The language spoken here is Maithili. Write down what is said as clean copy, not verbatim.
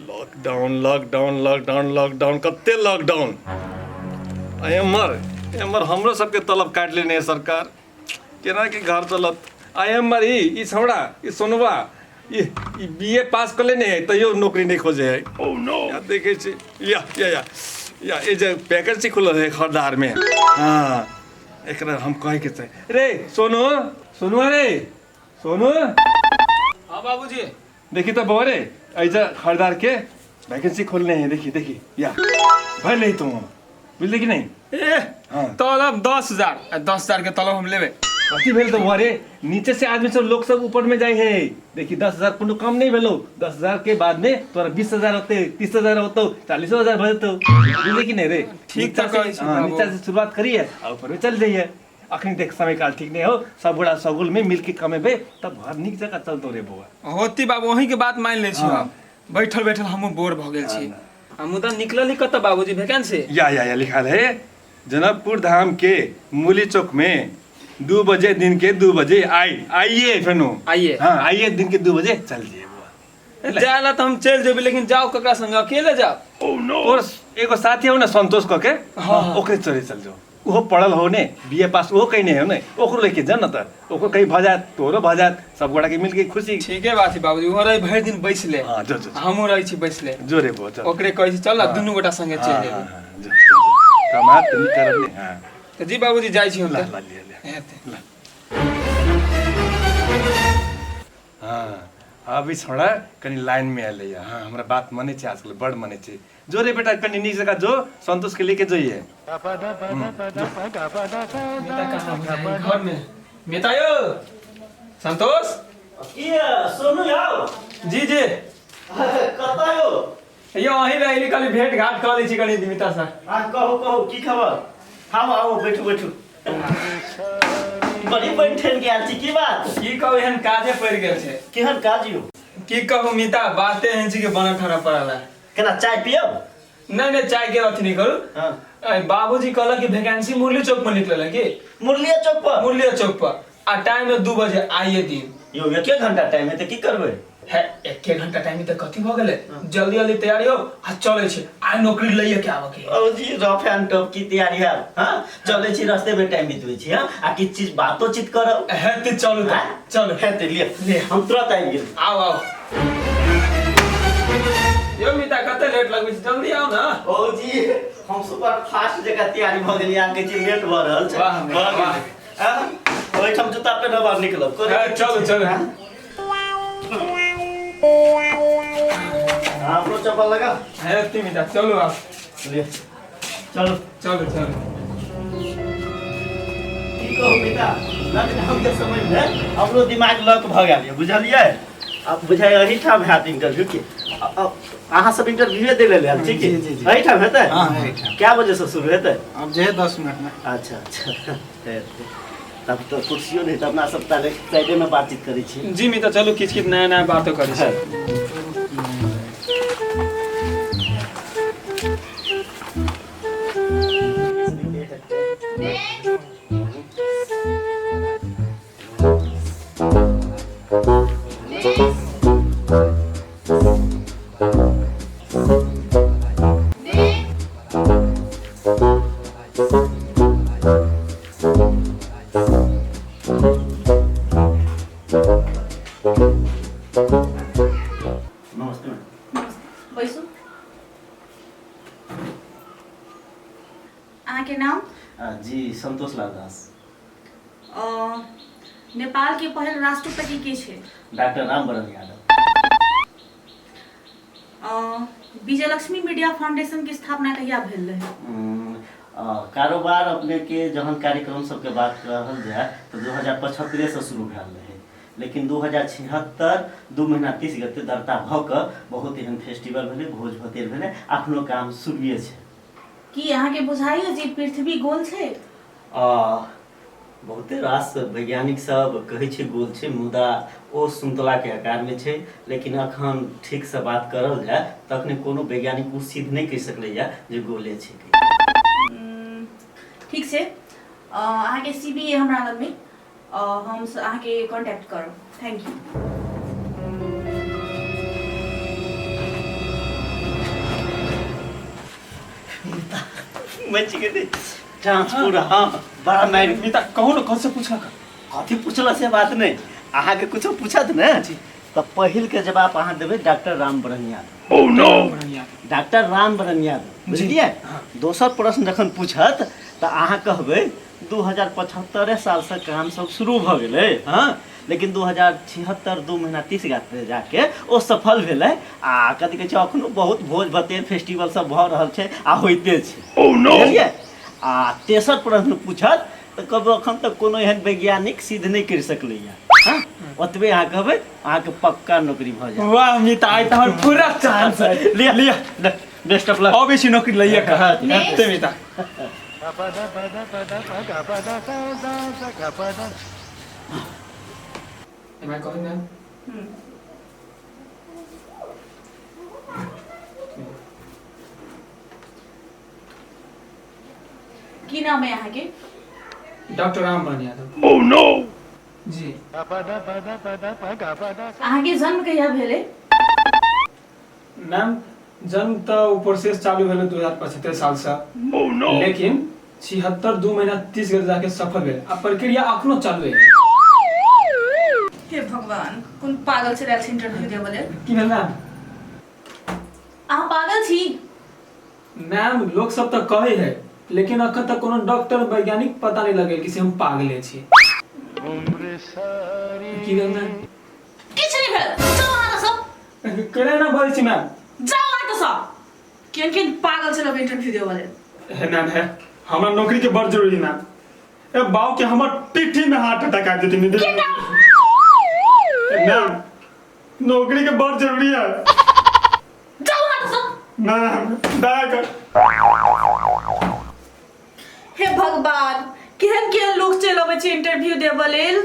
लॉकडाउन लॉकडाउन लॉकडाउन लॉकडाउन कते लॉकडाउन आ एम्हर एम्हर हमरो सबके तलब काटि लेने है सरकार केना के घर चलत आ एम्हर ई ई छौड़ा ई सोनुआ ई ई बी ए पास कऽ लेने है तैयो नौकरी नहि खोजे है oh, no. या देखै छी या या या या ई जे वैकेंसी खुलल है खरदारमे हँ एकरा हम कहैके छै रे सोनू सोनुआ रे सोनू हाँ बाबूजी देखी तो बौआ रे ऐजा खरीदार के वैकेंसी खोलने है देखी देखी या भर नहीं तुम बुझले कि नहीं ए हाँ। तलब 10,000 आ 10,000 के तलब हम लेबे कथी भेल तो बौआ रे नीचे से आदमी सब लोग सब ऊपर में जाए है देखी 10,000 कोनो कम नहीं भेलो 10,000 के बाद में तोरा 20,000 होते 30,000 होतो 40,000 भर जेतौ बुझले कि नहीं रे ठीक नीचा तऽ से- कहै छी हाँ, बाबू। नीचा से शुरुआत करिए और ऊपर में चल जाइए अखनी देख समय काल ठीक नहीं हो सब गोड़ा सगुल में मिल के कमेबे तब घर निक जगह चलतो रे बौआ होती बाबू वही के बात मान ले छी हाँ। हम बैठल बैठल हमहूँ बोर भऽ गेल छी आ मुदा निकलली कतऽ बाबूजी वैकेंसी या या या लिखल है जनकपुर धाम के मूली चौक में 2 बजे दिन के 2 बजे आई आइए फेनो आइए। हाँ आइए दिन के 2 बजे चल जाइए बुआ जाए ला तऽ हम चलि जेबै लेकिन जाउ ककरा संगे अकेले जाउ और एगो साथी हो ना संतोष कह के हाँ। ओकरे चले चल जाओ ओहो पढ़ल हो ने बीए पास ओहो कहीं नहीं हो ने ओकरो लेके जाओ ना त ओकरो कहीं भऽ जायत तोरो भऽ जायत सब गोटा के मिल के खुशी ठीके बात छै बाबूजी ओहो रही भरि दिन बैसले हाँ जो जो हमहूँ रहै छी बैसले जो रे बो चल ओकरे कहै छी चल ना दुनू गोटा संगे चलि हाँ, जेबै हाँ, हाँ, जो, जो, जो। कमा तनी करब ने हाँ तऽ जी बाबूजी जाइ छी हम ला तऽ ला लिया लिया हेतै। हाँ अब ई छोड़ा कनी लाइन में आले हाँ हमरा बात मने छै आजकल बड़ मने छै जो रे बेटा कनी नीक जगह जो संतोष के लेके जाइए नेता कहाँ हो जाए घर में नेता यो संतोष की सोनू यौ जी जी कतऽ यौ यो अहीं रही कनी भेंट घाट कऽ लै छी कनी मिता सर आ कहू कहू की खबर आउ आउ बैठू बैठू बड़ी बनि ठनि के आयल छी की बात की कहू एहन काजे पड़ि गेल छै केहन काज यौ की कहू मिता बाते एहन छै कि बनल ठहरऽ पड़ल है केना चाय पियब नहि नहि चाय के अथी नहि करू हाँ बाबूजी कहलक कि वैकेंसी मुरली चौक में निकलल है की मुरलिया चौक पर मुरली चौक पर आ टाइम है 2 बजे आइए दिन यौ एके घंटा टाइम है तऽ की करबै है एके घंटा टाइम तऽ कथी भऽ गेलै जल्दी जल्दी तैयारी हो आ चलै छै आइ नौकरी लैए के आबऽ के ओ जी रफ एंड टफ की तैयारी है हाँ चलै छी रास्ते में टाइम बितबै छी हाँ आ किछु चीज बातोचीत करब हेतै चलू तऽ हाँ? चलू हेतै लिअ लिअ। हम तुरंत आबि गेल आउ आउ यौ मिता कते लेट लगबै छै जल्दी आउ ने ओ जी हम सुपर फास्ट जकाँ तैयारी भऽ गेलियै अहाँके छी लेट भऽ रहल छै वाह, भऽ वाह। गेलै हाँ? ओहिठाम जूता पेन्हब आ निकलब करे हाँ, चलू चलू हाँ, अपनो चप्पल लगा हेतै मिता चलू आउ ले चलू चलू चलू की कहू बेटा लॉकडाउन के समय में हमरो दिमाग लॉक भऽ गेल यऽ बुझलियै आब बुझाइ एहिठाम हैत इंटरव्यू के अहाँ सब इंटरव्यूए दै लेल आयल छी की जी, जी, जी। एहिठाम हेतै हाँ, एहिठाम। कए बजे से शुरू हेतै अब जे है 10 मिनट में। अच्छा अच्छा हेतै। तब तऽ कुर्सियो नहि तऽ अपना सब ताले साइडे में बातचीत करै छी। जी मिता चलू किछु किछु नया नया बातो करै छी। नमस्ते मैडम। बैसू। अहाँके नाम? जी, संतोष लाल दास। नेपाल के पहिल राष्ट्रपति के छै? Doctor Ram Baran Yadav. Vijayalakshmi media foundation के स्थापना कहिया भेल रहै? कारोबार अपने के जहन कार्यक्रम सबके बात कहल जाय तऽ 2075 से शुरू भेल रहै, लेकिन 2076 2 महीना 30 गते दर्ता भऽ कऽ बहुत एहन फेस्टिवल भेलै, भोज भतेर भेलै। अखनो काम शुरुए छै। की अहाँके बुझाइए जे पृथ्वी गोल छै? बहुते रास वैज्ञानिक सब कहै छै गोल छै, मुदा ओ सुन्तलाके आकारमे छै। लेकिन अखन ठीकसँ बात करल जाय तखने कोनो वैज्ञानिक ओ सिद्ध नहि कहि सकलैया जे गोले छै। ठीक छै। अहाँके सी वी हमरा लगमे, हम अहाँके कॉन्टैक्ट करब। Thank you. बचि गेली चांस पूरा। हाँ, बड़ा मारि। मिता, कहू ने, कौन से पूछलक? कथी पूछल से बात नहीं, अहाँके कुछो पूछत ने तऽ पहिल के जवाब अहाँ देबै डॉक्टर राम बरन यादव। डॉक्टर राम बरन यादव, बुझलियै? दोसर प्रश्न जखन पूछत तऽ अहाँ कहबै 2075 सालसँ काम सब शुरू भऽ गेलै। हँ, लेकिन 2076 2 महीना 30 गोटे जाके ओ सफल भेलै आ कथी कहै छै, अखनो बहुत भोज भतेर फेस्टिवल सब भऽ रहल छै आ होइते छै, बुझलियै? आ तेसर प्रश्न पूछत तऽ कहबै अखन तक कोनो एहन वैज्ञानिक सिद्ध नहि करि सकलैया। हँ, ओतबे अहाँ कहबै, अहाँके पक्का नौकरी भऽ जायत। वाह मिता, आइ तऽ हमर पूरा चांस है। लिअ। लिअ। बेस्ट ऑफ लक। अबै छी नौकरी लैए कऽ। Next. ते मिता। Am I calling ma'am? की नाम है अहाँके? डॉक्टर राम बरन यादव। Oh no! जी। अहाँके जन्म कहिया भेलै? मैम, जन्म तऽ ओ प्रोसेस चालू भेलै 2075 सालसँ, लेकिन 76 2 महीना 30 गो जाके सफल भेल आ प्रक्रिया अखनो चालू है। हे भगवान, कोन पागल चलि आयल छै इंटरव्यू देबऽ लेल। की भेल मैम? अहाँ पागल छी? मैम, लोक सब तऽ कहै है, लेकिन अखन तक कोनो डॉक्टर वैज्ञानिक पता नहीं लगेल कि से हम पागले छी। की भेल मैम? किछु नहि भेल, जाउ अहाँ सब। केना ना बजै छी मैम? जाउ अहाँ सब, केहन केहन पागल छै लोक इंटरव्यू देबऽ लेल। हे मैम, हे, हमरा नौकरी के बड़ जरूरी है मैम। ए बाऊ के हमर पीठी में हार्ट अटैक आबि जेतै। मैम, नौकरी के बड़ जरूरी है। जाउ अहाँ सब। मैम, दया कर। हे भगवान, केहन केहन लोक चलि अबै छै इंटरव्यू देबऽ लेल।